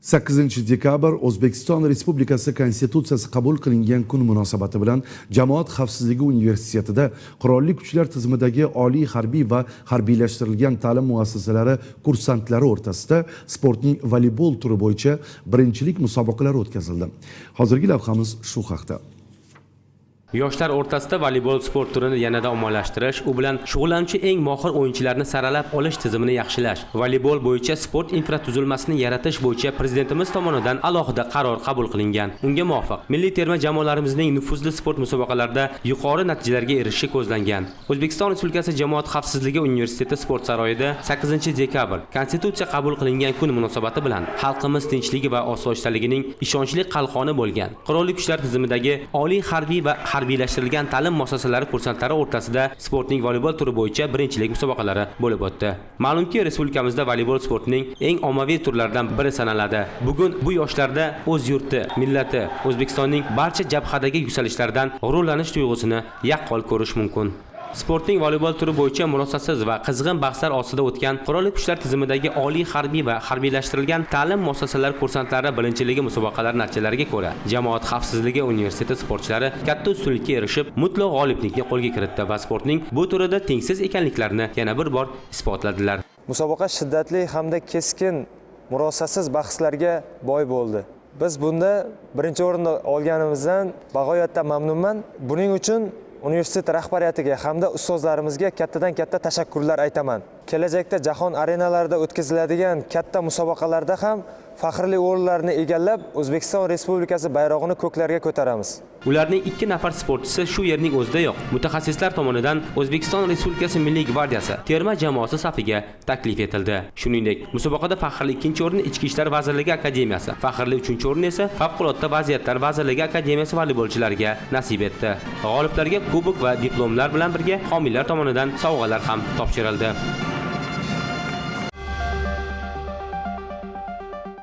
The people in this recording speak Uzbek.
8 dekabr O'zbekiston Respublikasi Konstitutsiyasi qabul qilingan kun munosabati bilan Jamoat xavfsizligi universitetida Qurolli Kuchlar tizimidagi oliy harbiy va harbiylashtirilgan ta'lim muassasalari kursantlari o'rtasida sportning voleybol turi bo'yicha birinchilik musobaqalari o'tkazildi. Hozirgi lavhamiz shu haqda. Yoshlar o'rtasida voleybol sport turini yanada ommalashtirish, u bilan shug'ullanuvchi eng mohir o'yinchilarni saralab olish tizimini yaxshilash, voleybol bo'yicha sport infratuzilmasini yaratish bo'yicha prezidentimiz tomonidan alohida qaror qabul qilingan. Unga muvofiq, milliy terma jamoalarimizning nufuzli sport musobaqalarida yuqori natijalarga erishishi ko'zlangan. O'zbekiston Respublikasi Jamoat xavfsizligi universiteti sport saroyida 8 dekabr Konstitutsiya qabul qilingan kun munosabati bilan xalqimiz tinchligi va osoyishtaligining ishonchli qalqoni bo'lgan Qurolli Kuchlar tizimidagi oliy harbiy va harbiylashtirilgan ta'lim muassasalari kursantlari o'rtasida sportning voleybol turi bo'yicha birinchilik musobaqalari bo'lib o'tdi. Ma'lumki, respublikamizda voleybol sportining eng ommaviy turlaridan biri sanaladi. Bugun bu yoshlarda o'z yurti, millati, O'zbekistonning barcha jabhadagi yuksalishlaridan g'ururlanish tuyg'usini yaqqol ko'rish mumkin. Sportning voleybol turi bo'yicha murosasiz va qizg'in bahslar ostida o'tgan Qurolli Kuchlar tizimidagi oliy harbiy va harbiylashtirilgan ta'lim muassasalari kursantlari birinchiligi musobaqalari natijalariga ko'ra, Jamoat xavfsizligi universiteti sportchilari katta ustunlikka erishib, mutlaq g'oliblikni qo'lga kiritdi va sportning bu turida tengsiz ekanliklarini yana bir bor isbotladilar. Musobaqa shiddatli hamda keskin, murosasiz bahslarga boy bo'ldi. Biz bunda birinchi o'rinni olganimizdan bag'oyatda mamnunman. Buning uchun universitet rahbariyatiga hamda ustozlarimizga kattadan katta tashakkurlar aytaman. Kelajakda jahon arenalarida o'tkaziladigan katta musobaqalarda ham faxrli o'rinlarni egallab, O'zbekiston Respublikasi bayrog'ini ko'klarga ko'taramiz. Ularning ikki nafar sportchisi shu yerning o'zidayoq mutaxassislar tomonidan O'zbekiston Respublikasi Milliy gvardiyasi terma jamoasi safiga taklif etildi. Shuningdek, musobaqada faxrli ikkinchi o'rinni Ichki ishlar vazirligi akademiyasi, faxrli uchinchi o'rinni esa Favqulodda vaziyatlar vazirligi akademiyasi voleybolchilariga nasib etdi. G'oliblarga kubok va diplomlar bilan birga homiylar tomonidan sovg'alar ham topshirildi.